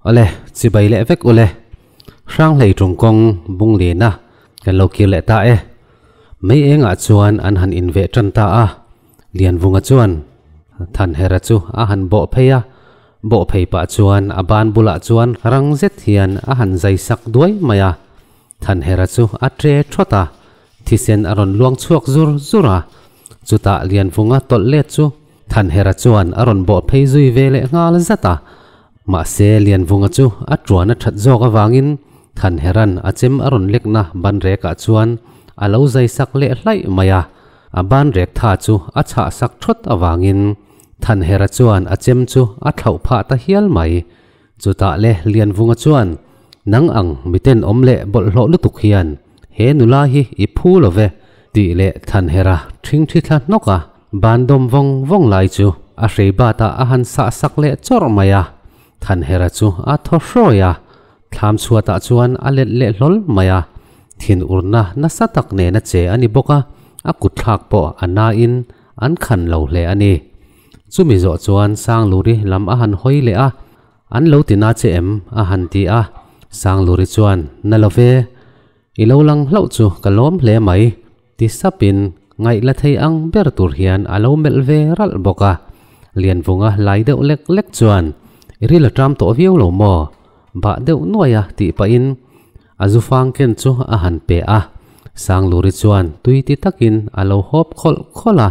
Awle, chibai leh vek ule. Hranghlei ṭung kawng bung lina kan lo kir leh ta e. Mei engah chuan an han inveh ṭan ta a, Lianvunga chuan Thanhera chu a han bawh phei a, bawh phei pah chuan a ban bulah chuan rang zet hian a han zai sak duai mai a. Thanhera chu a ṭe ṭhawt a, thisen a rawn luang chhuak zur zur a. Chutah Lianvunga tawlh let chu Thanhera chuan a rawn bawh phei zui ve leh nghal zat a. Mahse Lianvunga chu a ṭuan a ṭhat zawk avangin Thanhera'n a chem a rawn lekna ban rekah chuan a lo zai sak leh hlaih mai a. A ban rek tha chu a chhah sak ṭhawt avangin Thanhera chuan a chem chu a thlauh phah ta hial mai. Chutah le Lianvunga chuan, Nang ang miten awm leh bawlhhlawh lutuk hian he nula hi i phu lo ve, tih leh Thanhera ṭhingṭhi thla hnawk a, ban dawm vawng vawng lai chu a hrei batah a han sah sak leh chawrh mai a. Thanhera chu a thaw hrawi a, thlam chhuatah chuan a let leh hlawl mai a. Thinurna nasa tak nena che a ni bawk a, a kutthlak pawh a nain an khan lo hle a ni. Chumi zawh chuan Sangluri lam a han hawi leh a, An lo ti na che em? a han ti a. Sangluri chuan, Na lo ve, i lo lang hlauh chu ka lawm hle mai, ti sapin ngaih la thei ang ber tur hian a lo melh ve ralh bawk a. Lianvunga lai deuh lek lek chuan, I ril a ṭam tawh viau lo maw? Bah deuh nuai a tih pahin a zu fang ken chu a han pe a. Sangluri chuan tui ti takin a lo hawp khawlh khawlh a.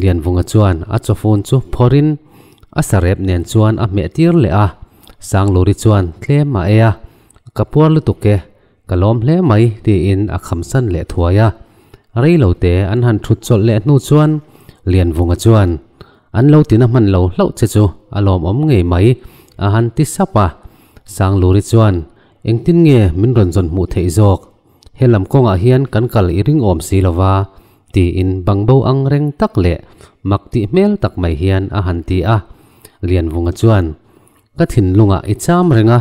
Lianvunga chuan a chawfun chu phawrhin a sarep nen chuan a hmeh tir leh a. Sangluri chuan tlem a ei a, Ka puar lutuk e, ka lawm hle mai tiin a khamsan leh thuai a. Rei lo te an han thut chawlh leh hnu chuan Lianvunga chuan, An lo tina hman lo hlauh che chu a lawmawm ngei mai, a han ti sap a. Sangluri chuan, Engtin nge min rawn zawn hmuh theih zawk? He lam kawngah hian kan kal i ring awm si lova, tiin bangbo ang reng tak leh mak tih hmel tak mai hian a han ti a. Lianvunga chuan, Ka thinlungah i cham reng a,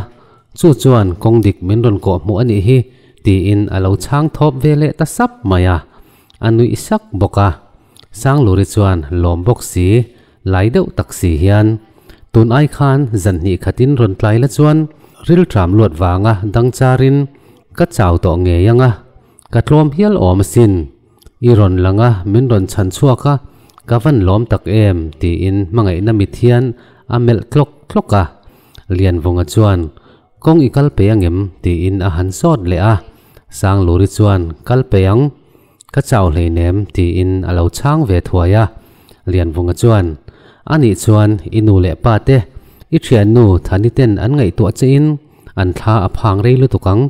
chu chuan kawng dik min rawn kawh hmuh a nih hi, tiin a lo chhang thawp ve leh ta sap mai a. A nuih sak bawk a. Sangluri chuan lawm bawk si, lai deuh tak si hian, Tun ai khan zan hnih khatin rawn tlai la chuan rilṭam luat vanga dang charin ka chau tawh ngei ang a, ka tlawm hial awm asin. I rawn lang a, min rawn chhan chhuak a, ka van lawm tak em, tiin hmangaihna mit hian a melh tlawk tlawk a. Lianvunga chuan, Kawng i kal pei angem? tiin a han sawt leh a. Sangluri chuan, Kal pei ang. Ka chau hleinem, tiin a lo chhang ve thuai a. Lianvunga chuan, A nih chuan i nu leh pa te, i thiannu Thani ten an ngaihtuah che in an thla a phang rei lutuk ang.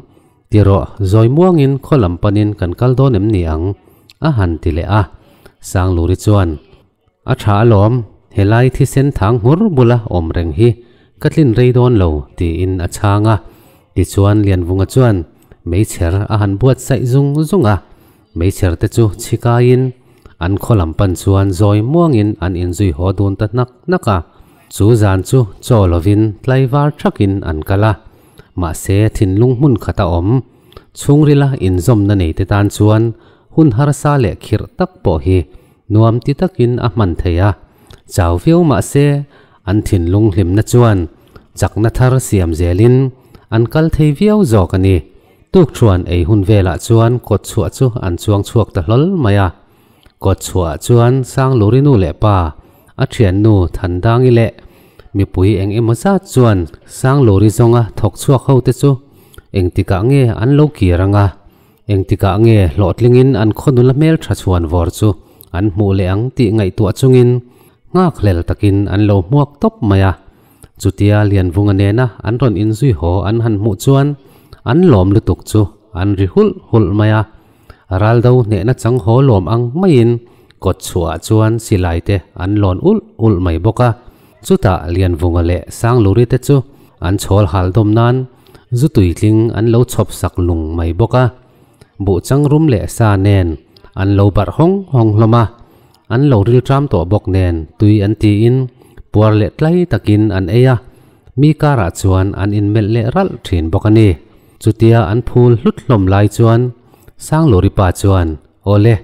Ti rawh, zawi muangin khaw lam panin kan kal dawn em ni ang? a han ti leh a. Sangluri chuan, A tha alawm, helai thisen thang hmur bula awm reng hi ka tlin rei dawn lo, tiin a chhang a. Tichuan Lianvunga chuan meichher a han buatsaih zung zung a, meichher te chu chhikaiin an khaw lam pan chuan zawi muangin an inzui haw dun ta hnak hnak a. Chu zan chu chaw lovin tlaivar thakin an kal a, mahse thinlung hmun khat a awm. Chhungrila inzawmna neite tan chuan hun harsa leh khirh tak pawh hi Nuam ti takin a hman thei a, chau viau mah se an thinlung hlimna chuan chakna thar siam zelin an kal thei viau zawk a ni. Tukṭhuan ei hun velah chuan kawtchhuah chu an chuang chhuak ta hlawl mai a. Kawtchhuahah chuan Sangluri nu leh pa, a ṭhiannu Thandangi leh mipui eng emaw zat chuan Sangluri zawnga thawk chhuak hote chu engtikah nge an lo kir ang a, Engtikah nge hlawhtlingin an khawnula hmeltha chhuan vawr chu an hmuh leh ang tih ngaihtuah chungin nghakhlel takin an lo hmuak tawp mai a. Chutia Lianvunga nena an rawn inzui haw an han hmuh chuan an lawm lutuk chu an ri hulh hulh mai a. Raldo hnehna chang haw lawm ang maiin kawt chhuahah chuan silai te an lawn ulh ulh mai bawk a. Chutah Lianvunga leh Sangluri te chu an chhawl hal dawm nan Zu tuitling an lo chhawp sak lung mai bawk a, buh chang rum leh sa nen an lo barh hawng hawng hlawm a, an lo rilṭam tawh bawk nen tui an tiin puar leh tlai takin an ei a, mi karah chuan an inmelh leh ralh ṭhin bawk a ni. Chutia an phul hlut hlawm lai chuan Sangluri pa chuan, Awle,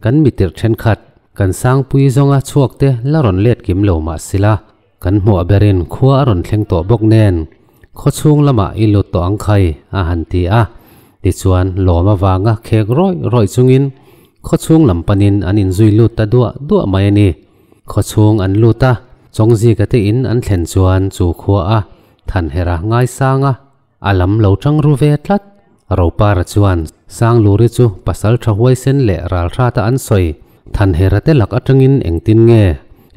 kan mitirh ṭhenkhat, kan Sangpui zawnga chhuakte la rawn let kim lo mah sila, Kan hmuah berin khua a rawn thleng tawh bawk nen, Khawchhung lamah i lut tawh ang khai, a han ti a. Tichuan, lawm avanga khek rawih rawih chungin khawchhung lam panin an inzui lut ta duah duah mai a ni. Khawchhung an lut a, Chawngzika te in an thlen chuan chu khua a Thanhera ngaisang a, a lam lo tang ru ve tlat. Ropara chuan Sangluri chu pasal tha huaisen leh ralhrata an sawi Thanhera te lak atangin engtin nge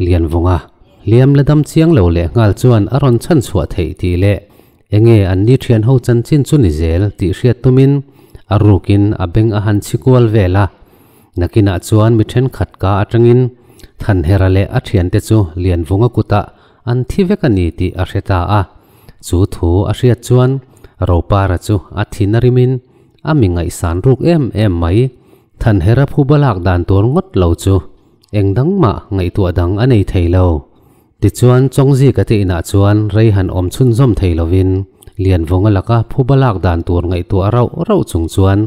Lianvunga hliam la dam chiang lo leh nghal chuan a rawn chhan chhuah theih tih leh enge an ni thian ho chanchin chu ni zel tih hriat tumin a rukin a beng a han chhi kual vel a. Nakinah chuan mi thenkhat ka atangin Thanhera leh a thiante chu Lianvunga kutah an thi vek a ni tih a hre ta a. Chu thu a hriat chuan Ropara chu a thin a rimin a mi ngaihsan ruk em em mai. Thanhera phuba lak dan tur ngawt lo chu eng dang mah ngaihtuah dang a nei thei lo. Tichuan Chawngzika te inah chuan rei han awm chhunzawm thei lovin Lianvunga laka phuba lak dan tur ngaihtuah rauh rauh chung chuan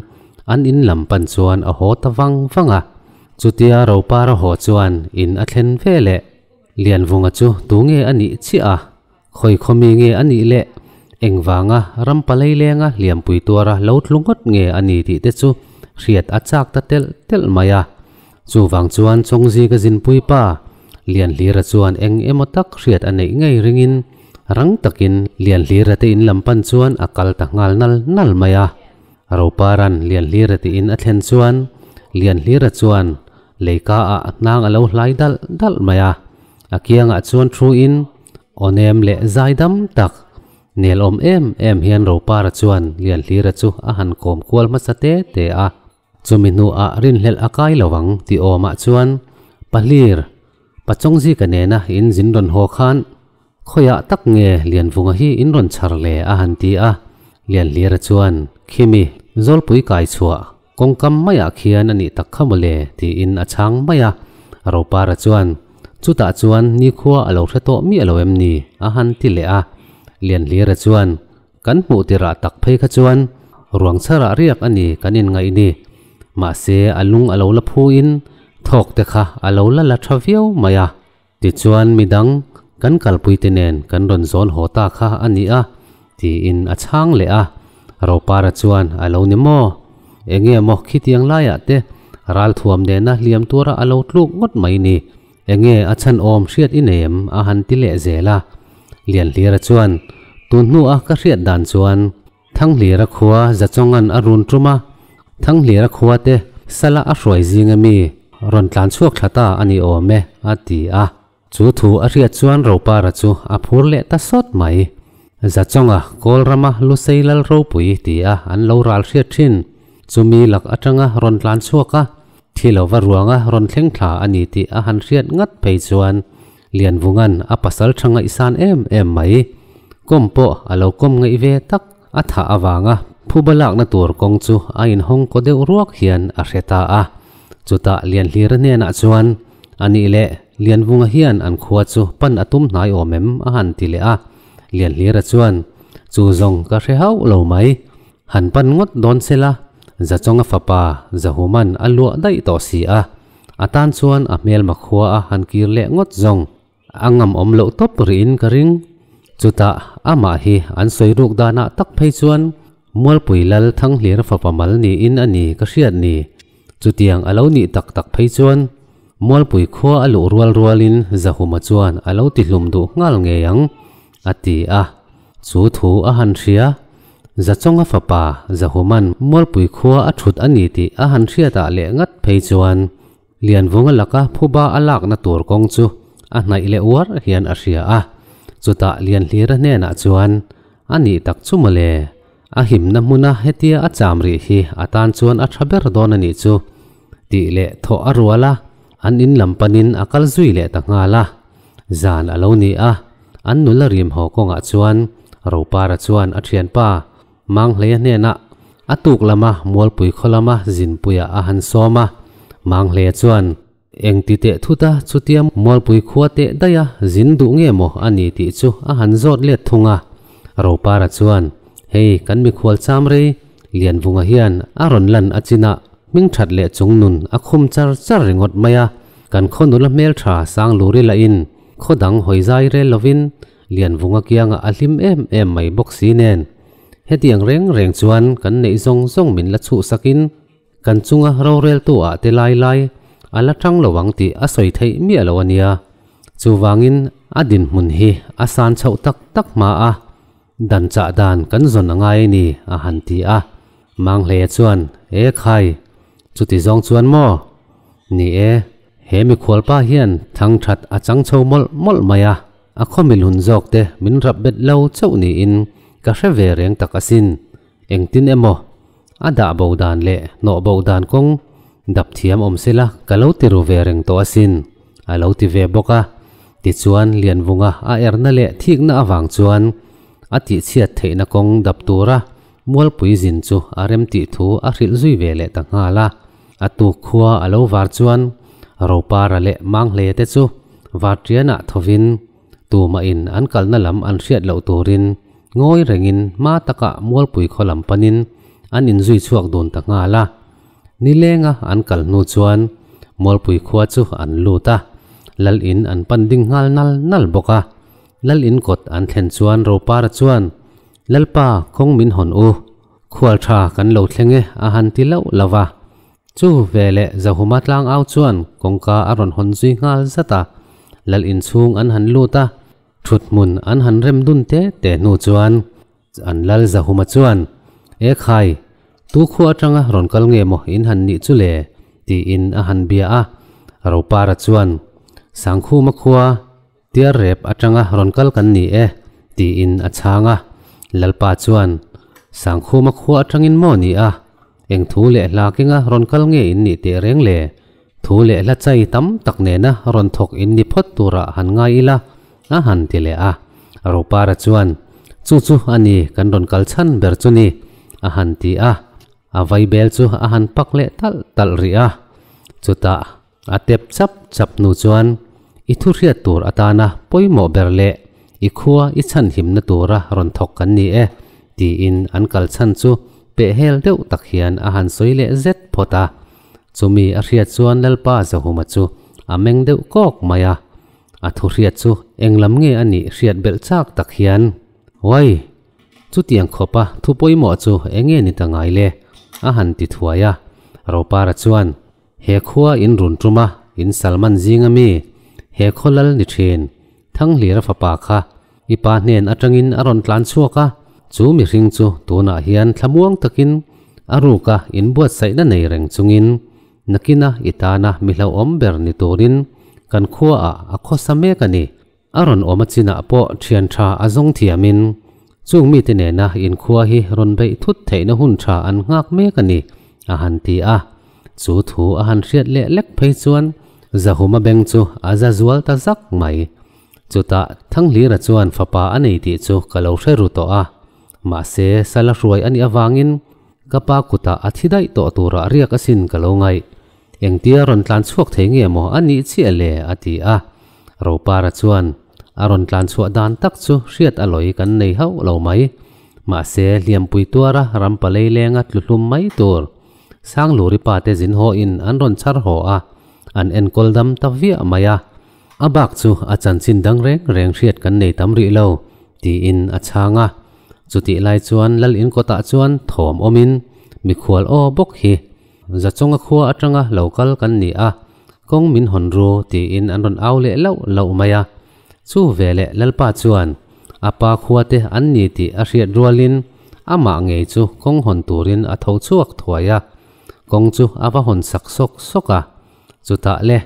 an in lam pan chuan a haw ta vang vang a. Chutia Ropara haw chuan in a thlen ve leh Lianvunga chu tunge a nih chiah a? Khawi khawmi nge a nih le? Engvanga ram palei lenga hliampui tuara lo tlu ngawt nge a ni tih te chu hriat a chak ta telh telh mai a. Chuvang chuan Chawngzika zinpui pa Lianhlira chuan eng emaw tak hriat a neih ngei ringin rang takin Lianhlira te in lam pan chuan a kal ta nghal nal nal mai a. Roparan Lianhlira te in a thlen chuan Lianhlira chuan leika ah hnang a lo hlai dalh dalh mai a. A kiangah chuan thu in aw nem leh zai dam tak nel awm em em hian Ropara chuan Lianhlira chu a han kawm kual hmasa te te a. Chumi hnuah rinhlelh a kai lo ang tih awmah chuan Pahlir, Pachawngzika nena in zin rawn haw khan khawiah tak nge Lianvunga hi in rawn chhar le a han ti a. Lianhlira chuan Khimi, Zawlpui kai chhuah kawngkam maiah khian a nih tak kha mawle tiin a chhang mai a. Ropara chuan Chutah chuan nikhua a lo hre tawh miah lo em ni? a han ti leh a. Lianhlira chuan Kan hmuh tirah tak phei kha chuan ruang chharah riak a ni kan inngaih ni. Mahse a lung a lo la phuin thawk te kha a lo la la tha viau mai a. Tichuan midang kan kalpuite nen kan rawn zawn haw ta kha a ni a, tiin a chhang leh a. Ropara chuan a lo ni maw? Enge maw khitiang laiah te ralthuam nena hliam tura a lo tluk ngawt mai ni. Enge a chhan awm hriat i nei em? a han ti leh zel a. Lianhlira chuan, Tun hnua ka hriat dan chuan Thanghlira khua Zachawnga'n a run tum a, Thanghlira khua te sala a hruai zing ami rawn tlan chhuak thla ta a ni awm e, a ti a. Chu thu a hriat chuan Ropara chu a phur leh ta sawt mai. Zachawnga Kawl rama Lusei Lal ropui ti a an lo ral hriat thin. Chumi lak atanga rawn tlan chhuak a, thi lova ruanga rawn thleng thla a ni tih a han hriat ngat phei chuan Lianvunga'n a pasal tha ngaihsan em em mai. Kawm pawh a lo kawm ngaih ve tak a thah avanga phuba lakna tur kawng chu a inhawng kaw deuh ruak hian a hre ta a. Chutah Lianhlira hnenah chuan, A nih leh, Lianvunga hian an khua chu pan a tum hnai awm em? a han ti leh a. Lianhlira chuan, Chu zawng ka hre hauh lo mai. Han pan ngawt dawn se la, Zachawnga fapa Zahuman a luah daih tawh si a, a tan chuan a hmelma khua a han kir leh ngawt zawng. A ngam awm loh tawp rihin ka ring. Chutah amah hi an sawi ruk danah tak phei chuan Mualpui Lal Thanghlira fapa mal niin a ni ka hriat ni. Chutiang a lo nih tak tak phei chuan Mualpui khua a luh rual rualin Zahuma chuan a lo tihlum duh nghal ngei ang, a ti a. Chu thu a han hria. Zachawnga fapa Zahuman Mualpui khua a thut a ni tih a han hriatah leh ngat phei chuan Lianvunga laka phuba a lakna tur kawng chu a hnaih leh uar hian a hria a. Chutah Lianhlira hnenah chuan, A nih tak chu mawle, a himna hmuna hetia a cham rih hi a tan chuan a tha ber dawn a nih chu, tih leh thawh a rual a, an in lam panin a kal zui leh ta nghal a. Zan a lo ni a, an nula rim haw kawngah chuan Ropara chuan a thianpa Manghleia hnenah a tuk lama Mualpui khaw lama zinpuiah a han sawm a. Manghleia chuan, Eng ti teh thuta chutia Mualpui khua teh daiha zin duh nge maw a ni tih chu a han zawt let thung a. Ropara chuan, Hei kan mikhual cham rei, Lianvunga hian a rawn lan a chinah hming that leh chung nun a khum char char ringawt mai a, kan khaw nula hmeltha Sangluri lahin khaw dang hawi zai rel lovin Lianvunga kiangah a hlim em em mai bawk si nen. Hetiang reng reng chuan kan neih zawng zawng min la chhuhsakin kan chunga roreltu ah te lai lai a la tang lo ang tih a sawi theih miah lo a nia. Chuvangin a dinhmun hi a san chhoh tak tak hma a, dan chah dan kan zawn a ngai a ni a han ti a. Manghleia chuan, E khai, chuti zawng chuan maw? Ni e, he mikhualpa hian thang that a chang chho mawlh mawlh mai a, a khaw milhun zawk te min rap bet lo chauh niin ka hre ve reng tak asin. Engtin emaw a dah bo dan leh hnawh bo dan kawng dap thiam awm sela ka lo ti ru ve reng tawh asin, a lo ti ve bawk a. Tichuan Lianvunga a erna leh thikna avang chuan a tihchhiat theihna kawng dap tura Mualpui zin chu a rem tih thu a hrilh zui ve leh ta nghal a. A tuk khua a lo var chuan Ropara leh Manghleia te chu Varṭianah thovin tumahin an kalna lam an hriat loh turin ngawi rengin hma takah Mualpui khaw lam panin an inzui chhuak dun ta nghal a. Nilenga an kal hnu chuan Mualpui khua chu an lut a, Lal in an pan ding nghal nal nal bawk a. Lal in kawt an thlen chuan Ropara chuan, Lalpa, kawng min hawn u, khual tha kan lo thleng e a han ti loh lo va. Chu veleh Zahuma tlangau chuan kawngka a rawn hawn zui nghal zat a, Lal inchhung an han lut a, thut hmun an han rem dun te te hnu chuan an Lal Zahuma chuan, E khai, tu khua atanga rawn kal nge maw in han nih chu le? tiin a han bia a. Ropara chuan, Sangkhuma khua, Tiar rep atanga rawn kal kan ni e, tiin a chhang a. Lalpa chuan, Sangkhuma khua atangin maw ni a? Eng thu leh hla kenga rawn kal nge in nih teh reng le? Thu leh hla chai tam tak nena rawn thawk in ni phawt turah han ngai ila, a han ti leh a. Ropara chuan, Chu chu a ni kan rawn kal chhan ber chu ni, a han ti a. A vaibel chu a han pak leh talh talh rih a. Chutah A tep chap chap hnu chuan i thu hriat tur atana pawimawh ber leh i khua i chhanhimna tura rawn thawk kan ni e, tiin an kal chhan chu pehhel deuh tak hian a han sawi leh zet phawt a. Chumi a hriat chuan Lalpa Zahuma chu a meng deuh kawk mai a. A thu hriat chu englam nge a nih hriat belh chak tak hian, Uai! Chutiang khawpa thu pawimawh chu enge ni ta ngai le? a han ti thuai a. Ropara chuan, He khua in run tum a, in Salman zinga mi, he khaw lal ni thin, Thanghlira fapa kha i pa hnen atangin a rawn tlan chhuak a, chu mihring chu tunah hian thlamuang takin a ruka inbuatsaihna nei reng chungin nakina i tana mi hlauhawm ber ni turin kan khuaah a khawsa mek a ni. A rawn awm a chinah pawh thian tha a zawng thiamin chung mite nena inkhua hi rawn beih thut theihna hun tha an nghak mek a ni, a han ti a. Chu thu a han hriat leh lek phei chuan Zahuma beng chu a za zual ta zak mai. Chutah Thanghlira chuan fapa a nei tih chu ka lo hre ru tawh a, mahse sala hruai a nih avangin ka pa kutah a thi daih tawh turah riak asin ka lo ngaih. Engtia rawn tlan chhuak thei nge maw a nih chiah le? a ti a. Ropara chuan a rawn tlan chhuah dan tak chu hriat a lawi kan nei hauh lo mai. Mahse, hliampui tuara rampalei lenga tlu hlum mai tur Sangluri pa te zin haw in an rawn chhar haw a, an enkawl dam ta viah mai a. A bak chu a chanchin dang reng reng hriat kan nei tam rih lo, tiin a chhang a. Chutih lai chuan Lal inkawtah chuan thawm awmin mikhual aw bawk hi Zachawnga khua atanga lo kal kan ni a, kawng min hawn ru tiin an rawn au leh lauh lauh mai a. Chu veleh Lalpa chuan a pa khua te an ni tih a hriat rualin amah ngei chu kawng hawn turin a tho chhuak thuai a, kawng chu a va hawn sak sawk sawk a. Chutah le,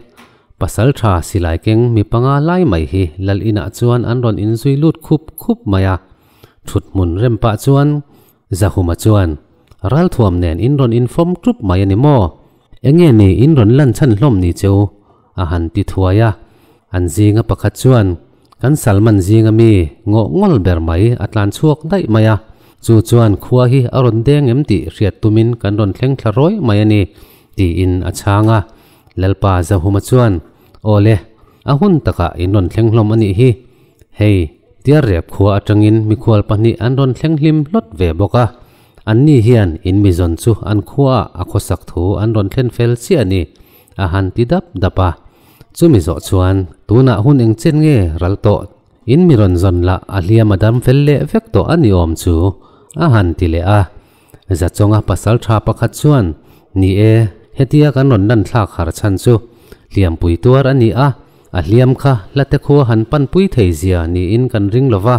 pasal tha silai keng mi panga lai mai hi Lal inah chuan an rawn inzui lut khup khup mai a. Thut hmun rem pah chuan Zahuma chuan, Ralthuam nen in rawn infawm tup mai a ni maw? Enge ni in rawn lan chhan hlawm ni cheu? a han ti thuai a. An zinga pakhat chuan, Kan Salman zinga mi ngawh ngawl ber mai a tlan chhuak daih mai a, chu chuan khua hi a rawn deng em tih hriat tumin kan rawn thleng thla rawih mai a ni, tiin a chhang a. Lalpa Zahuma chuan, Aw le, a hun takah in rawn thleng hlawm a nih hi. Hei, Tiarrep khua atangin mikhual pahnih an rawn thleng hlim hlawt ve bawk a, anni hian in mizawn chu an khuaah a khawsak thu an rawn thlen fel chiah a ni, a han ti dap dap a. Chumi zawh chuan, tunah hun eng chen nge ral tawh? In mi rawn zawn lah a hliam a dam fel leh vek tawh a ni awm chu, a han ti leh a. Zachawnga pasalṭha pakhat chuan, Ni e, hetia kan rawn lan thlak har chhan chu hliampui tuar a ni a, a hliam kha hlate khua han panpui thei zia niin kan ring lo va,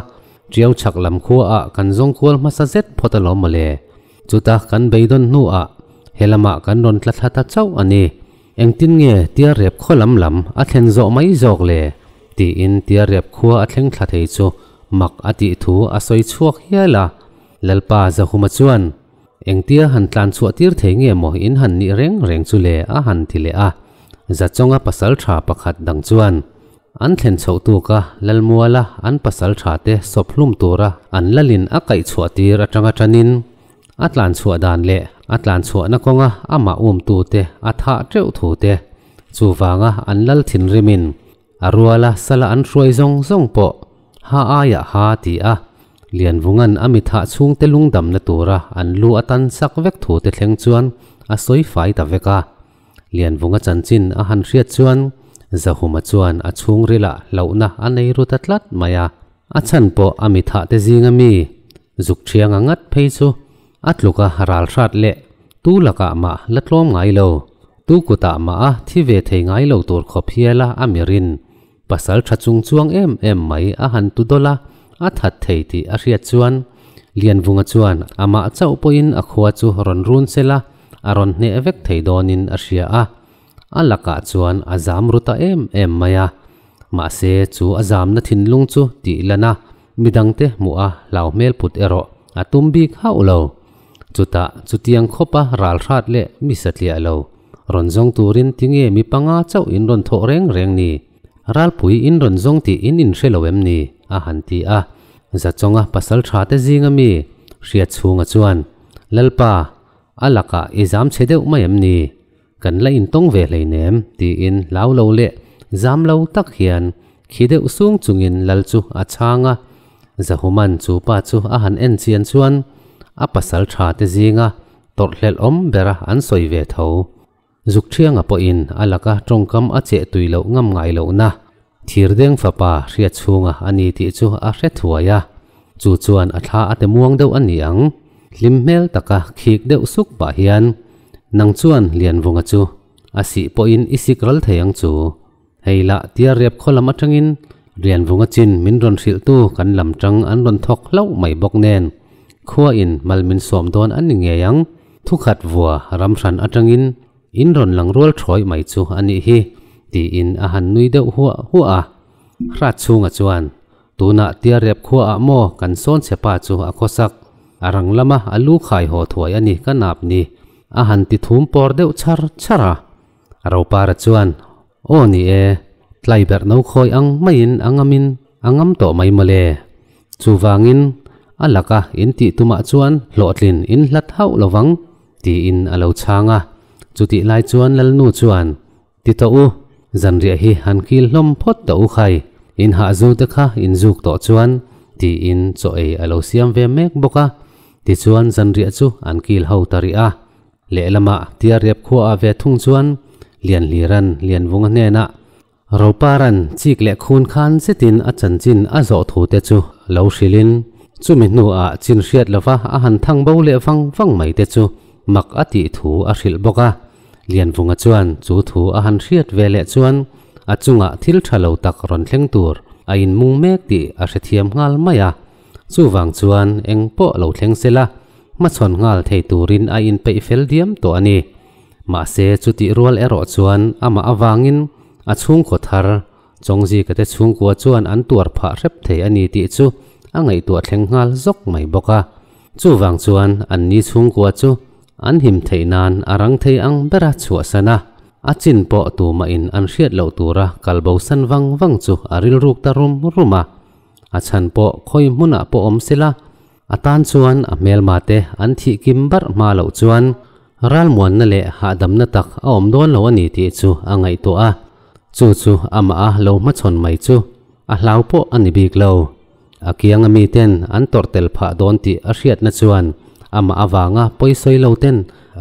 Ṭiau chhak lam khuaah kan zawng kual hmasa zet phawt alawm mawle. Chuta kan beidawn hnuah he lamah kan rawn tla thla ta chauh a ni. Engtin nge Tiarrep khaw lam lam a thlen zawh mai zawk le? tiin Tiarrep khua a thleng thla thei chu mak a tih thu a sawi chhuak hial a. Lalpa Zahuma chuan, Engtia han tlan chhuah tir thei nge maw in han nih reng reng chu le? a han ti leh a. Zachawnga pasal tha pakhat dang chuan, An thlen chhoh tuka Lalmuala an pasal tha te sawp hlum tura an lalin a kaih chhuah tir atanga tanin a tlan chhuah dan leh a tlan chhuahna kawnga amah umtute a thah teuh thu te, chuvanga an lal thinrimin a ruala sala an hruai zawng zawng pawh ha aiah ha ti a, Lianvunga'n a mi thah chhungte lungdamna tura an lu a tan sak vek thu te thleng chuan a sawi fai ta vek a. Lianvunga chanchin a han hriat chuan Zahuma chuan a chhungrilah hlauhna a nei ru ta tlat mai a. A chhan pawh a mi thah te zinga mi zuk thianga ngat phei chu a tluk a ral hrat leh tu lakah mah la tlawm ngai lo, tu kutah mah a thi ve thei ngai lo tur khawp hiala a mirin pasal tha chung chuang em em mai a han tu dawlh a, a that thei tih a hriat chuan Lianvunga chuan amah chauh pawhin a khua chu rawn run sela a rawn hneh vek thei dawnin a hria a. A lakah chuan a zam ru ta em em mai a, mahse chu a zamna thinlung chu tih lan a, midangte hmuh a hlau hmel put erawh a tum bik hauh lo. Chutah chutiang khawpa ral hrat leh mi satliah lo rawn zawng turin tinge mi panga chauh in rawn thawh reng reng ni? Ralpui in rawn zawng tih in inhre lo em ni? a han ti a. Zachawnga pasal tha te zinga mi Hriatchhunga chuan, Lalpa, a lakah i zam chhe deuh mai em ni? Kan la intawng ve hleinem, tiin hlau lo leh zam lo tak hian khi deuh sung chungin lal chu a chhang a. Zahuman chu pa chu a han en chian chuan a pasal tha te zinga tawrhhlelh awm bera an sawi ve tho. Zuk thianga pawhin a laka tawngkam a cheh tui loh ngam ngai lohna thirdeng fapa hriat chhunga a ni tih chu a hre thuai a. Chu chuan a thla a ti muang deuh a ni ang. Hlim hmel taka khik deuh suk pah hian, Nang chuan Lianvunga chu a sih pawhin i sik ral thei ang chu. Hei lah Tiarriap khaw lam atangin Lianvunga chin min rawn hrilhtu kan lam tang an rawn thawk hlauh mai bawk nen khuain mal min sawm dawn a ni ngei ang. Thukhat vua ram hran atangin in rawn lang rual thawi mai chu a nih hi, tiin a han nui deuh huah huah a. Hrat chhunga chuan Tunah Tiarrep khuaah maw kan sawn che pa chu a khawsak, a rang lama a lu khai haw thuai a ni ka nap ni, a han ti thum pawr deuh chhar chhar a. Ropara chuan, Aw ni e, tlaiberh no khawi ang maiin a ngamin a ngam tawh mai mawle. Chuvangin a laka in tih tumah chuan hlawhtlin in hlat hauh lovang, tiin a lo chhang a. Chutih lai chuan Lalnu chuan, Ti tawh u, zanriah hi han kil hlawm phawt tawh u khai, in hahzu te kha in zuk tawh chuan, tiin chaw ei a lo siam ve mek bawk a. Tichuan zanriah chu an kil ho ta rih a. Lehlamah Tiarriap khuaah ve thung chuan Lianhliran Lianvunga hnenah Roparan chik leh khun khan zetin a chanchin a zawh thu te chu lo hrilhin chumi hnuah chin hriat lova a han thang bo leh vang vang mai te chu mak a tih thu a hrilh bawk a. Lianvunga chuan chu thu a han hriat ve leh chuan a chungah thil tha lo tak rawn thleng tur a inmung mek tih a hrethiam nghal mai a. Chuvang chuan eng pawh lo thleng se la, hmachhawn nghal thei turin a inpeih fel diam tawh a ni. Mahse chutih rual erawh chuan amah avangin a chhungkaw thar Chawngzika te chhungkua chuan an tuar phah hrep thei a ni tih chu a ngaihtuah thleng nghal zawk mai bawk a. Chuvang chuan anni chhungkua chu An him theih nan a rang thei ang bera chhuahsan a, a chin pawh tumahin an hriat loh tura kal bosan vang vang chu a rilruk ta rum rum a. A chhan pawh khawi hmunah pawh awm sela, a tan chuan a hmelma te an thih kim barh hma loh chuan ralmuanna leh hahdamna tak a awm dawn lo a ni tih chu a ngaihtuah a. Chu chu amah a lo hmachhawn mai chu a hlau pawh a ni bik lo. A kianga miten an tawrh tel phah dawn tih a hriatna chuan amah avanga pawisawi lo ten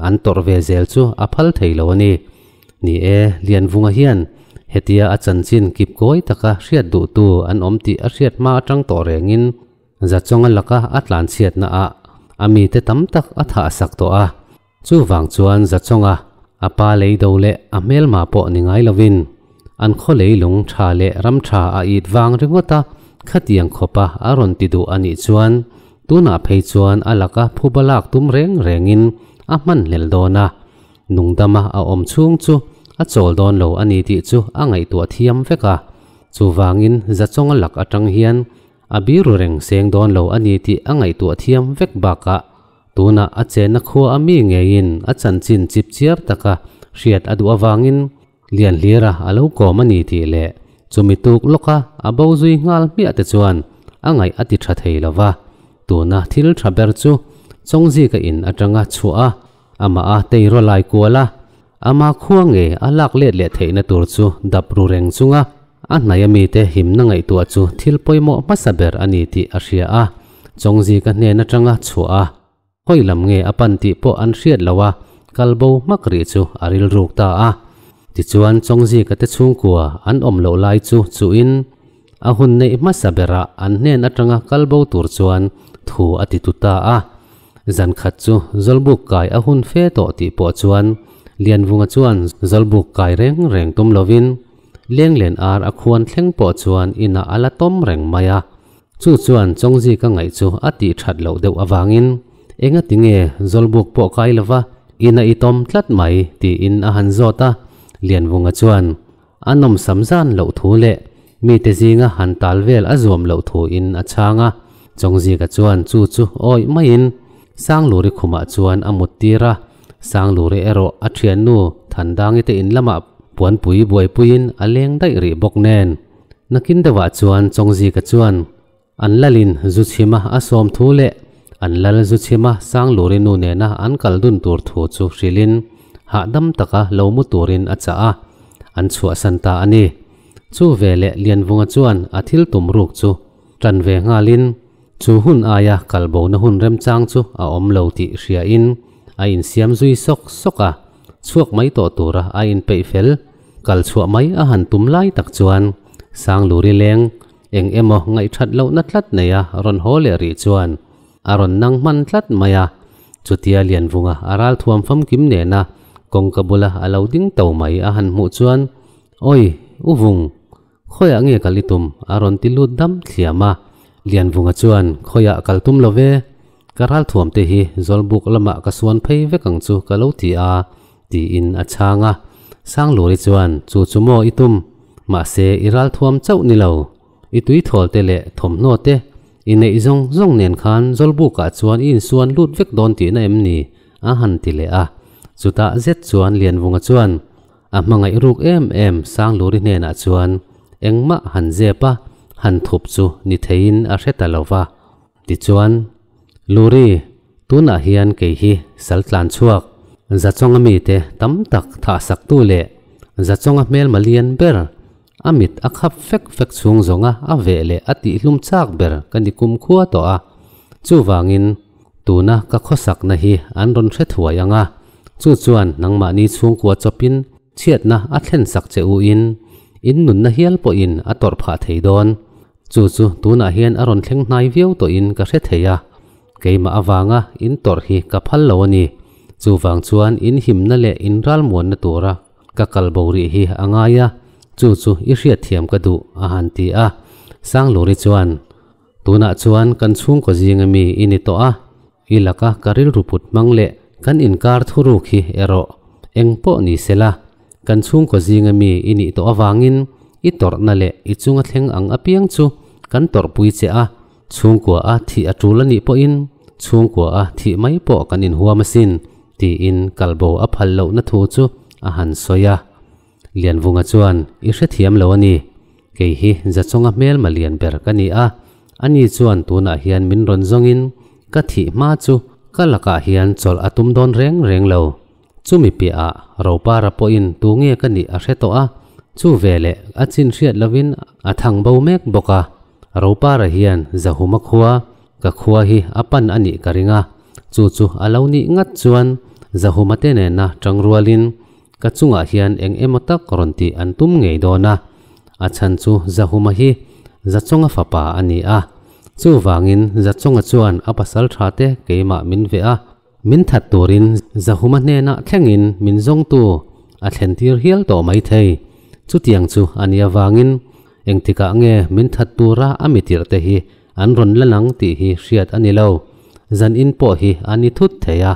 an tawrh ve zel chu a phal thei lo a ni. Ni e, Lianvunga hian Hetia a chanchin kip kawi taka hriat duhtu an awm tih a hriat hma atang tawh rengin Zachawnga laka a tlanchhiatna ah a mite tam tak a thah sak tawh a. Chuvang chuan Zachawnga a pa lei do leh a hmelma pawh ni ngai lovin an khaw leilung tha leh ram tha a it vang ringawt a, khatiang khawpa a rawn ti duh a nih chuan tunah phei chuan a laka phuba lak tum reng rengin a hmanhlel dawn a, nungdama a awm chhung chu a chawl dawn lo a ni tih chu a ngaihtuah thiam vek a. Chuvangin Zachawnga lak atang hian a biru reng seng dawn lo a ni tih a ngaihtuah thiam vek bakah tunah a chenna khua a mi ngeiin a chanchin chip chiar taka hriat a duh avangin Lianhlira a lo kawm a ni tih leh chumi tuk lawka a bo zui nghal hmiah te chuan a ngaih a ti tha thei lo va. Tuna thil tha ber chu Chawngzika in atanga chhuah a, amah a teiraw lai kual a, ama khua nge a lak let leh theihna tur chu dap ru reng chunga a hnaia mite himna ngaihtuah chu thil pawimawh hmasa ber a ni tih a hria a, Chawngzika hnen atanga chhuah a. Hawi lam nge a pan tih pawh an hriat lo a, kal bo hmak rih chu a rilruk ta a. Tichuan Chawngzika te chhungkua an awm loh lai chu chuhin a hun neih hmasa berah an hnen atanga kal bo tur chuan thu a ti tu ta a. Zan khat chu Zawlbuk kai a hun fe tawh tih pawh chuan Lianvunga chuan Zawlbuk kai reng reng tum lovin Lenglen ar a khuan thleng pawh chuan inah a la tawm reng mai a. Chu chuan Chawngzika ngaih chu a tih that loh deuh avangin, Enga tinge Zawlbuk pawh kai lova ina i tawm tlat mai? tiin a han zawt a. Lianvunga chuan a nawmsam zan loh thu leh mite zinga han tal vel a zuam loh thuin a chhang a. Chawngzika chuan chu chu awih maiin Sangluri khumah chuan a mut tir a. Sangluri erawh a thiannu Thandangi te in lamah puanpui buaipuiin a leng daih rih bawk nen. Nakin deuhah chuan Chawngzika chuan an lalin zu chhima a sawm thu leh an lal zu chhima Sangluri nu nena an kal dun tur thu chu hrilhin hahdam taka lo mu turin a chah a, an chhuahsan ta a ni. Chu veleh Lianvunga chuan a thil tum ruk chu tan ve nghalin chu hun aia kal bona hun remchang chu a awm lo tih hriain a insiam zui sawk sawk a, chhuak mai tawh tura a inpeih fel. Kal chhuah mai a han tum lai tak chuan Sangluri leng eng emaw ngaihthat lohna tlat neia rawn haw leh rih chuan a rawn nang hman tlat mai a. Chutia Lianvunga a ral thuam famkim nena kawngka bula a lo ding to mai a han hmuh chuan, Awi, U Vung, khawiah nge kal i tum? a rawn ti lut dam thliam a. Lianvunga chuan, Khawiah kal tum lo ve, ka ral thuam te hi Zawlbuk lamah ka suan phei vek ang chu ka lo ti a, Tiin a chhang a. Sangluri chuan, Chu chu maw i tum? Mahse, i ral thuam chauh ni lo. I tuithawl te leh thawmhnaw te i neih zawng zawng nen khan Zawlbukah chuan i insuan lut vek dawn tihna em ni? a han ti leh a. Chutah zet chuan Lianvunga chuan a hmangaih ruk em em Sangluri hnenah chuan engmah han zep a, han thup chu ni theiin a hre ta lo va. Tichuan, Luri, tunah hian kei hi sal tlan chhuak, Zachawnga mite tam tak thahsaktu leh Zachawnga hmelma lian ber, a mit a khap fek fek chhung zawnga a veh leh a tihhlum chak ber ka ni kumkhua tawh a. Chuvangin, tuna ka khawsakna hi an rawn hre thuai ang a, chu chuan nangmahni chhungkua chawpin chhiatna a thlensak che uin, in nunna hial pawhin a tawrh phah thei dawn. Chu chu tunah hian a rawn thleng hnai viau tawhin ka hre thei a, keimah avanga in tawrh hi ka phal lo a ni. Chuvang chuan in himna leh in ralmuanna tura ka kal bo rih hi a ngai a, chu chu i hriatthiam ka duh, a han ti a. Sangluri chuan, Tunah chuan kan chhungkaw zinga mi i ni tawh a, i laka ka rilru put hmang leh kan inkar thuruk hi erawh eng pawh ni sela, Kan chhungkaw zinga mi i nih tawh avangin i tawrhna leh i chunga thleng ang apiang chu kan tawrhpui che a, chhungkua a thih a tul a nih pawhin chhungkua a thih mai pawh kan inhuam asin, tiin kalbo a phal lohna thu chu a han sawi a. Lianvunga chuan, I hrethiam lo a ni. Kei hi Zachawnga hmelma lian ber ka ni a, ani chuan tunah hian min rawn zawngin ka thih hma chu ka lakah hian chawlh a tum dawn reng reng lo. Chumi piahah Ropara pawhin tu nge ka nih a hre tawh a, chu veleh a chin hriat lovin a thang bo mek bawk a. Ropara hian Zahuma khua, ka khua hi a pan a nih ka ring a, chu chu a lo nih ngat chuan Zahuma te nena tang rualin ka chungah hian eng emaw tak rawn tih an tum ngei dawn a, a chhan chu Zahuma hi Zachawnga fapa a ni a, chuvangin Zachawnga chuan a pasal tha te keimah min veh a, min that turin Zahuma hnenah thlengin min zawngtu a thlen tir hial tawh mai thei. Chutiang chu a nih avangin engtikah nge min that tura a mitirh te hi an rawn la nang tih hi hriat a ni lo. Zan in pawh hi a ni thut thei a,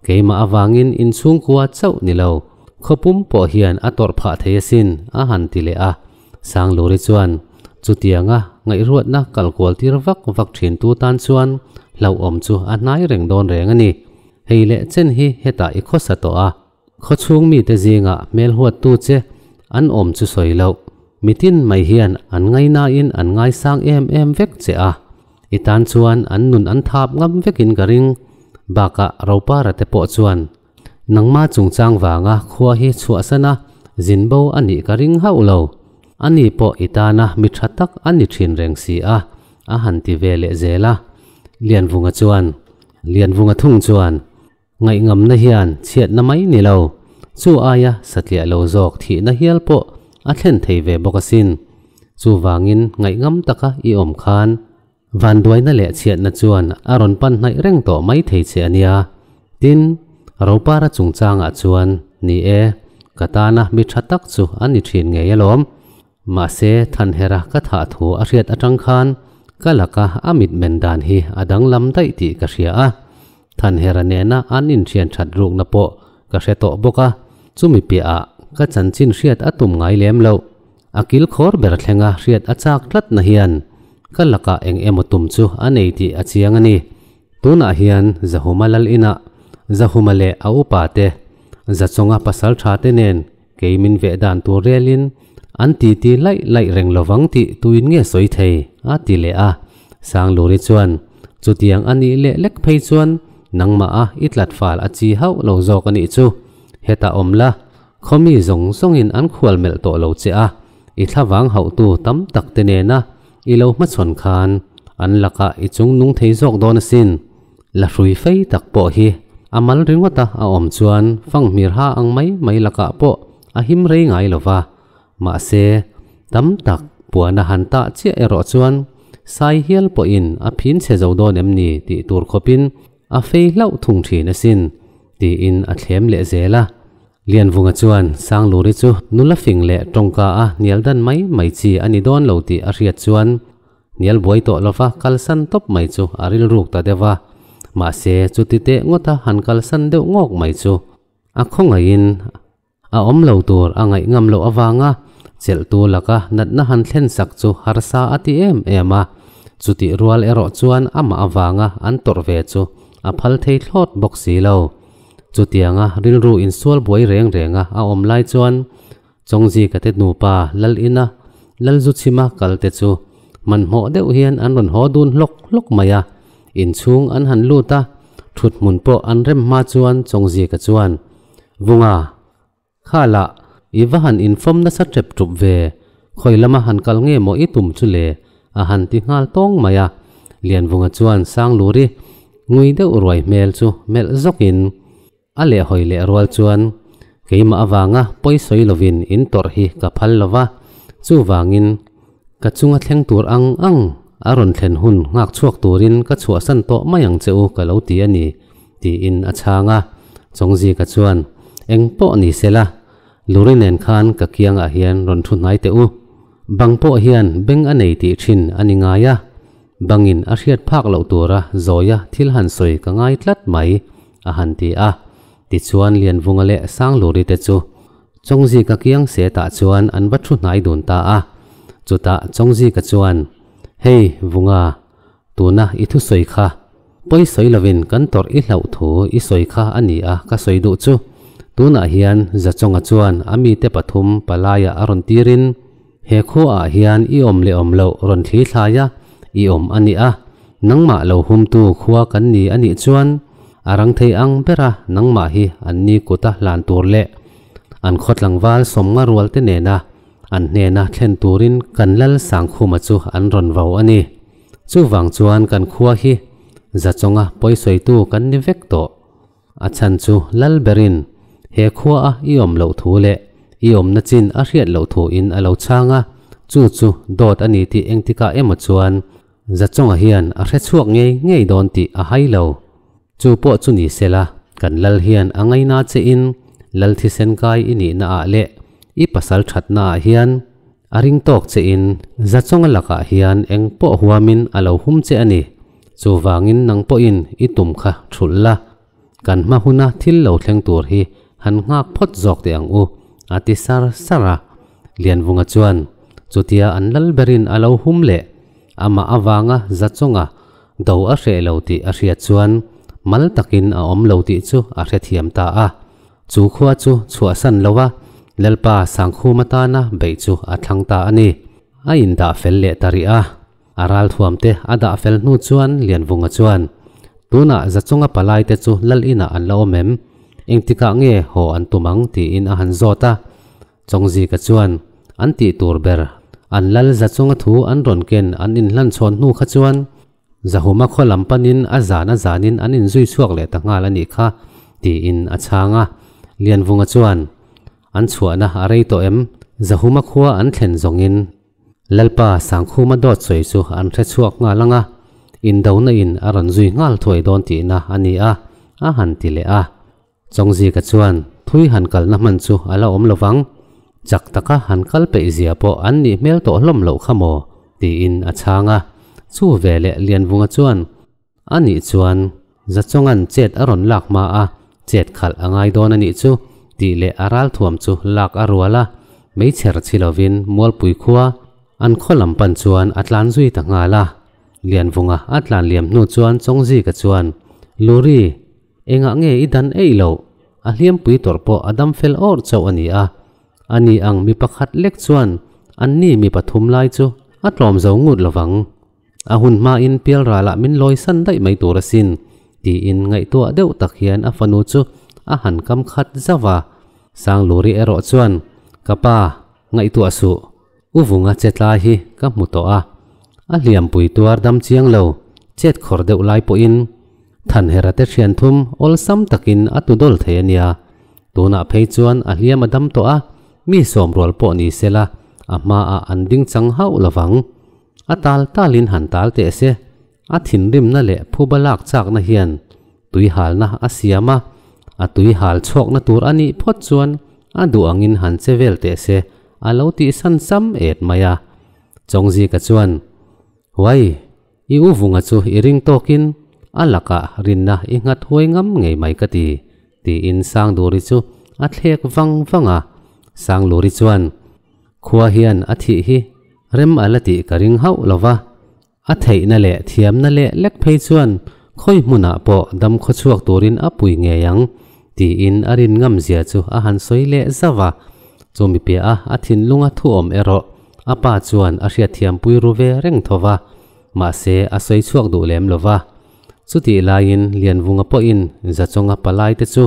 keimah avangin inchhungkua chauh ni lo, khawpum pawh hian a tawrh phah thei asin, a han ti leh a. Sangluri chuan chutianga ngaihruatna kal kual tir vak vak thintu tan chuan hlauhawm chu a hnai reng dawn reng a ni. Hei leh chen hi hetah i khawsa tawh a, Khawchhung mite zingah hmelhuattu che an awm chu sawi loh, mitin mai hian an ngainain an ngaisang em em vek che a, i tan chuan an nun an thap ngam vekin ka ring. Bakah Ropara te pawh chuan nangma chungchang vanga khua hi chhuahsana zinbo a nih ka ring hauh lo. Ani pawh i tana mi tha tak a ni thin reng si a, a han ti ve leh zel a. Lianvunga chuan, Lianvunga thung chuan, Ngaihngamna hian chhiatna mai ni lo, chu aia satliah lo zawk thihna hial pawh a thlen thei ve bawk asin. Chuvangin ngaihngam taka i awm khan vanduaina leh chhiatna chuan a rawn pan hnaih reng tawh mai thei che a nia. Tin, Ropara chungchangah chuan, ni e, ka tana mi tha tak chu a ni thin ngei alawm. Mahse, Thanhera ka thah thu a hriat atang khan ka laka a mitmen dan hi a danglam daih tih ka hria a. Thanhera nena an inthian that rukna pawh ka hre tawh bawk a, chumi piahah ka chanchin hriat a tum ngai lem loh. A kil khawr ber thlenga hriat a chak tlatna hian ka lakah eng emaw tum chu a nei tih a chiang a ni. Tunah hian Zahuma lal inah Zahuma leh a upa te, Zachawnga pasal tha te nen Kei min veh dan tur relin an titi laih laih reng lovang tih tuin nge sawi thei? a ti leh a. Sangluri chuan, Chutiang a nih leh lek phei chuan nangmah a i tlat fal a chi hauh lo zawk a nih chu. Hetah awm la, khawmi zawng zawngin an khual melh tawh lo che a, i thlavang hauhtu tam tak te nena i lo hmachhawn khan an lakah i chung nung thei zawk dawn asin. La hrui fei tak pawh hi a mal ringawta a awm chuan fanghmir ha ang mai mai lakah pawh a him rei ngai lo va. Mahse, tam tak puan a han tah chiah erawh chuan sai hial pawhin a phin chhe zo dawn em ni tih tur khawpin a fei hlauh thung thin asin, tiin a thlem leh zel a. Lianvunga chuan Sangluri chu nula fing leh tawngka a hnial dan mai mai chi a ni dawn lo tih a hriat chuan Hnial buai tawh lova kalsan tawp mai chu a rilruk ta deuh a, mahse chuti teh ngawta han kalsan deuh ngawk mai chu a khawngaihin a awm lo tur a ngaih ngam loh avanga chelhtu laka natna han thlen sak chu harsa a ti em em a, chutih rual erawh chuan amah avanga an tawrh ve chu a phal thei thlawt bawk si lo. Chutianga rilru insual buai reng renga a awm lai chuan Chawngzika te nupa Lal ina Lalzuchhima kal te chu hmanhmawh deuh hian an rawn haw dun hlawk hlawk mai a, inchhung an han lut a, thut hmun pawh an rem hma chuan Chawngzika chuan, Vunga, khalah i va han infawm nasa tep tup ve, khawi lama han kal nge maw i tum chu le? a han ti nghal tawng mai a. Lianvunga chuan Sangluri ngui deuh ruai hmel chu melh zawkin, A lehhawi leh rual chuan, Keimah avanga pawi sawi lovin in tawrh hi ka phal lo va, chuvangin ka chunga thleng tur ang ang a rawn thlen hun nghak chhuak turin ka chhuahsan tawh mai ang che u ka lo ti a ni, tiin a chhang a. Chawngzika chuan, Eng pawh ni se la, Luri nen khan ka kiangah hian rawn thu hnai teh u. Bang pawh hian beng a nei tih thin a ni ngai a, bangin a hriat phak loh tura zawia thil han sawi ka ngai tlat mai, a han ti a. Tichuan Lianvunga leh Sangluri te chu Chawngzika kiang setah chuan an va thu hnai dun ta a. Chutah Chawngzika chuan, Hei, Vunga, tuna i thusawi kha pawi sawi lovin kan tawrh i hlauh thu i sawi kha a ni a ka sawi duh chu. Tunah hian Zachawnga chuan a mite pathum palaiah a rawn tirin, He khuaah hian i awm leh awm loh rawn thli thlai a, i awm a ni a, nangmah lo humtu khua kan ni a nih chuan a rang thei ang bera nangmah hi an ni kuta hlan tur leh an khaw tlangval sawmnga rual te nena an hnena thlen turin kan lal Sangkhuma chu an rawn vo a ni. Chuvang chuan kan khua hi Zachawnga pawisawitu kan ni vek tawh. A chhan chu lal berin He khua a i awm loh thu leh i awmna chin a hriat loh thu in a lo chhang a, chu chu dawt a ni tih engtikah emaw chuan Zachawnga hian a hre chhuak ngei ngei dawn tih a hai lo. Chu pawh chu ni sela, kan lal hian a ngaina che in lal thisen kai i nihna ah leh i pasal thatna ah hian a ring tawk che in Zachawnga lakah hian eng pawh huamin a lo hum che a ni. Chuvangin nang pawhin i tum kha thulh la, kan hma huna thil lo thleng tur hi han nghak phawt zawk teh ang u, a ti sar sar a. Lianvunga chuan chutia an lal berin a lo hum leh amah avanga Zachawnga do a hreh lo tih a hriat chuan mal takin a awm lo tih chu a hrethiam ta a. Chu khua chu chhuahsan lo a, Lalpa Sangkhum atana beih chu a thlang ta a ni. A indah fel leh ta rih a. A ralthuam te a dah fel hnu chuan Lianvunga chuan, Tunah Zachunga palai te chu lal inah an la awm em? Engtikah nge haw an tum ang? tiin a han zawt a. Chawngzika chuan, An tih tur ber, an lal Zachunga thu an rawn ken an inhlanchhawn hnu kha chuan Zahuma khaw lam panin a zan a zanin an inzui chhuak leh ta nghal a nih kha, tiin a chhang a. Lianvunga chuan, An chhuahna a rei tawh em? Zahuma khua an thlen zawngin Lalpa Sangkhuma dawt sawi chu an hre chhuak nghal ang a, indona in a rawn zui nghal thuai dawn tihna a ni a, a han ti leh a. Chawngzika chuan thui han kalna hman chu a la awm lovang, chak taka han kal peih zia pawh an nih hmel tawh hlawm loh kha maw? tiin a chhang a. Chu veleh Lianvunga chuan A nih chuan Zachawnga'n chet a rawn lak hma a, chet khalh a ngai dawn a nih chu tih leh a ralthuam chu lak a rual a, meichher chhi lovin Mualpui khua an khaw lam pan chuan a tlan zui ta nghal a. Lianvunga a tlan liam hnu chuan Chawngzika chuan, Luri, engah nge i dan eih loh? A hliampui tawrh pawh a dam fel awrh chauh a ni a. A ni ang mi pakhat lek chuan anni mi pathum lai chu a tlawm zo ngut lovang. A hun hmain pialralah min lawisan daih mai tur asin, tiin ngaihtuah deuh tak hian a fanu chu a han kam khat zauh a. Sangluri erawh chuan, Ka pa, ngaihtuah suh. U Vunga che tlai hi ka hmu tawh a. A hliampui tuar dam chiang lo, chet khawr deuh lai pawhin Thanhera te thian thum awlsam takin a tu dawl thei a nia. Tunah phei chuan a hliam a dam tawh a, mi sawm rual pawh ni sela a hmaah an ding chang hauh lovang. A tal talin han tal teh se, a thinrimna leh phuba lak chakna hian tui halna a siam a, a tui hal chhuakna tur a nih phawt chuan a duh angin han che vel teh se a lo tih san sam et mai a. Chawngzika chuan, Huai, i u vunga chu i ring tawkin a lakah rinna i nghat huai ngam ngei mai ka ti, tiin Sangduri chu a thlek vang vang a. Sangluri chuan, Khua hian a thih hi rem a la tih ka ring hauh lo va, a theihna leh thiamna leh lek phei chuan khawi hmunah pawh dam khaw chhuak turin a pui ngei ang tiin a rin ngam zia chu a han sawi leh zauh a. Chumi piah a a thinlunga thu awm erawh a pa chuan a hriatthiampui ru ve reng tho va, mahse a sawi chhuak duh lem lo va. Chutih laiin Lianvunga pawhin Zachawnga palaite chu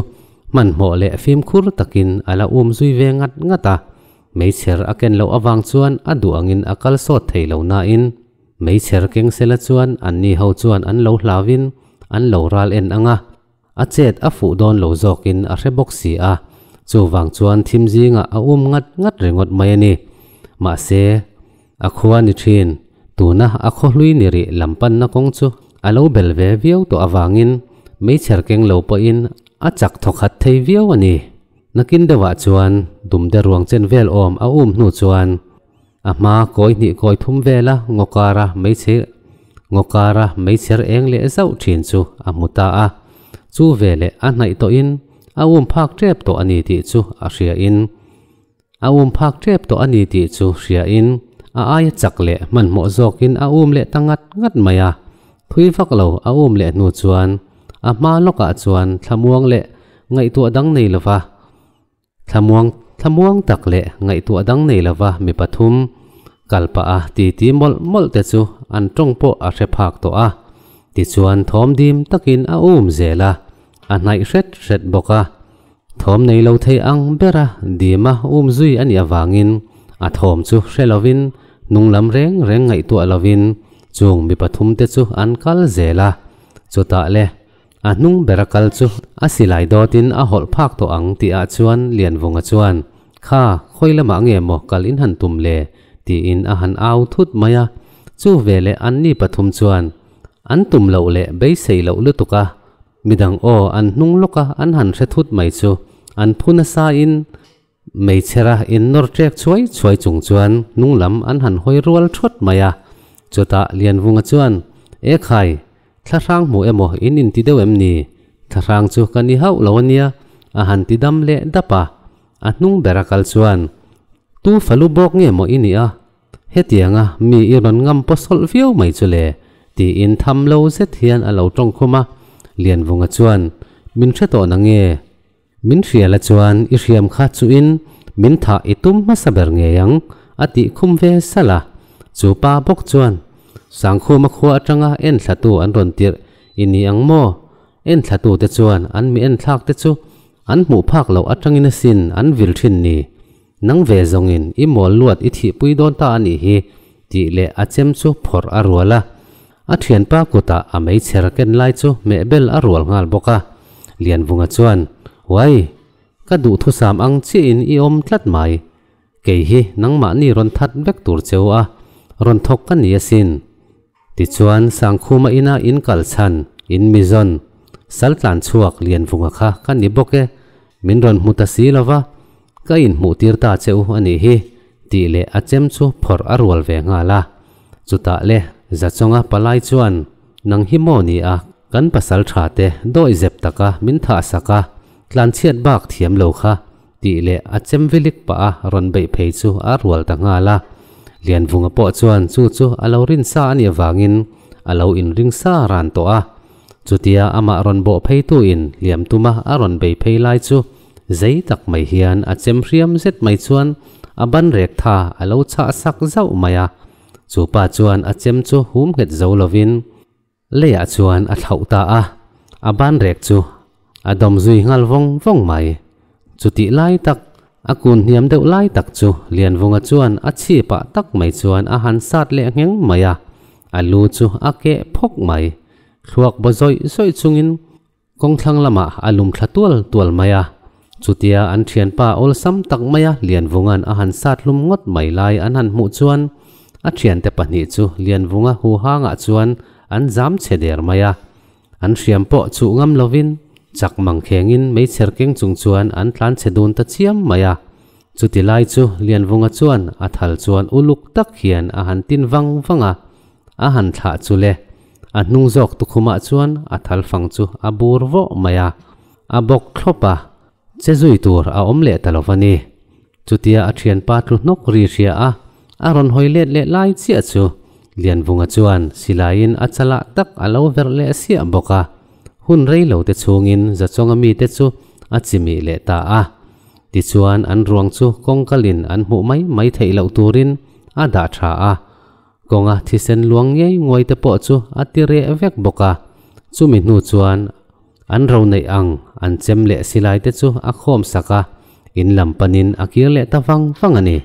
hmanhmawh leh fimkhur takin a la um zui ve ngat ngat a. Meichher a ken loh avang chuan a duh angin a kal sawt thei lo nain meichher keng sela chuan anni ho chuan an lo hlauin an lo ral en ang a, a chet a fuh dawn lo zawkin a hre bawk si a, chuvang chuan thim zingah a um ngat ngat ringawt mai a ni. Mahse, a khua ni thin, tuna a khaw hlui ni rih lam panna kawng chu a lo bel ve viau tawh avangin meichher keng lo pawhin a chak thawkhat thei viau a ni. Nakin deuhah chuan dumde ruang chen vel awm a um hnu chuan a hma kawi hnih kawi thum vela ngawkara meichher ngawkara meichher eng leh zauh thin chu a hmu ta a. Chu veleh a hnaih tawhin a um phak tep tawh a ni tih chu a hria in a um phak tep tawh a ni tih chu hria in a aia chak leh hmanhmawh zawkin a um leh ta ngat ngat mai a. Thui vak lo a um leh hnu chuan a hma lawkah chuan thlamuang leh ngaihtuah dang nei lova thlamuang thlamuang tak leh ngaihtuah dang nei lova mi pathum kal pah a titi mawlh mawlh te chu an tawng pawh a hre phak tawh a. Tichuan thawm dim takin a um zel a, a hnaih hret hret bawk a. Thawm nei lo thei ang bera dima um zui a nih avangin a thawm chu hre lovin hnung lam reng reng ngaihtuah lovin chung mi pathum te chu an kal zel a. Chutah le. A hnung bera kal chu a silai dawtin a hawlh phak tawh ang tihah chuan Lianvunga chuan, Kha, khawi lamah nge maw kal in han tum le? tiin a han au thut mai a. Chu veleh anni pathum chuan an tum loh leh beisei loh lutuk a, midang aw an hnung lawk a an han hre thut mai chu an phu nasa in meichhera in nawr ṭek chhuai chhuai chung chuan hnung lam an han hawi rual ṭhawt mai a. Chutah Lianvunga chuan, E khai, thlahrang hmu emaw in inti deuh em ni? Thlahrang chu ka ni hauh lo a nia, a han ti dam leh dap a. A hnung bera kal chuan, Tu falu bawk nge maw i nih a? Hetianga mi i rawn ngam paw sawlh viau mai chu le, tiin tham lo zet hian a lo tawng khum a. Lianvunga chuan, Min hre tawh na nge? Min hria la chuan i hriam kha chuin min thah i tum hmasa ber ngei ang, a tih khum ve salh a. Chu pa bawk chuan, Sangkhuma khua atanga enthlatu an rawn tirh i ni ang maw? Enthlatute chuan an mi enthlak te chu an hmuh phak loh atangin asin an vil thin ni. Nang ve zawngin i mawl luat i thihpui dawn ta a nih hi, tih leh a chem chu phawrh a rual a. A thianpa kutah a meichher ken lai chu hmehbel a rual nghal bawk a. Lianvunga chuan, Uai! Ka duhthusam ang chiahin i awm tlat mai. Kei hi nangmahni rawn that vek tur cheu a, rawn thawk ka ni asin. Tichuan, Sangkhuma ina in kal chhan, in mi zawn, sal tlan chhuak Lianvunga kha ka ni bawk e, min rawn hmu ta si lo va, ka inhmuh tir ta che u a nih hi, tih leh a chem chu phawrh a rual ve nghal a. Chutah le, Zachawnga palai chuan, Nang hi maw ni a, kan pasal tha te dawi zep taka min thah sak a, tlanchhiat bak thiam lo kha, tih leh a chem vilik pah a rawn beih phei chu a rual ta nghal a. Lianvunga pawh chuan chu chu a lo rin sa a nih avangin a lo inring sa ran tawh a. Chutia amah rawn bawh phei tu in hliam tuma a rawn bei phei lai chu zei tak mai hian a chem hriam zet mai chuan a ban rek tha a lo chhah sak zauh mai a. Chu pa chuan a chem chu hum nghet zo lovin Leiah chuan a thlauh ta a, a banrek chu a dawm zui nghal vawng vawng mai. Chutih lai tak, a kun hniam deuh lai tak chu Lianvunga chuan a chhipah tak mai chuan a han sat leh ngheng mai a, a lu chu a keh phawk mai. Thluak baw zawih zawih chungin Kawngthlang lamah a lum thla tual tual mai a, chutia an thianpa awlsam tak maia Lianvunga'n a han sat hlum ngawt mai lai an han hmuh chuan a thiante pahnih chu Lianvunga huhangah chuan an zam chhe der mai a. An hriam pawh chuh ngam lovin chak mangkhengin meichher keng chung chuan an tlan chhe dun ta chiam mai a. Chuti lai chu Lianvunga chuan a thal chuan uluk tak hian a han tin vang vang a, A han thlah chu le, a hnung zawk tukhumah chuan a thal fang chu a bur vawh mai a, a bawk thlawp a, che zui tur a awm leh ta lo va ni. Chutia a thianpa tlu hnawk ri hria a, a rawn hawi let leh lai chiah chu Lianvunga chuan silaiin a chalah tak a lo verh leh siah bawk a, hun rei lo te chhungin Zachawnga mite chu a chimih leh ta a. Tichuan an ruang chu kawngkalin an hmuh mai mai theih loh turin a dah tha a, Kawnga thisen luang ngei nguai te pawh chu a ti reh vek bawk a, chumi hnu chuan an ro neih ang an chem leh silai te chu a khawm sak a, in lam panin a kir leh ta vang vang a ni.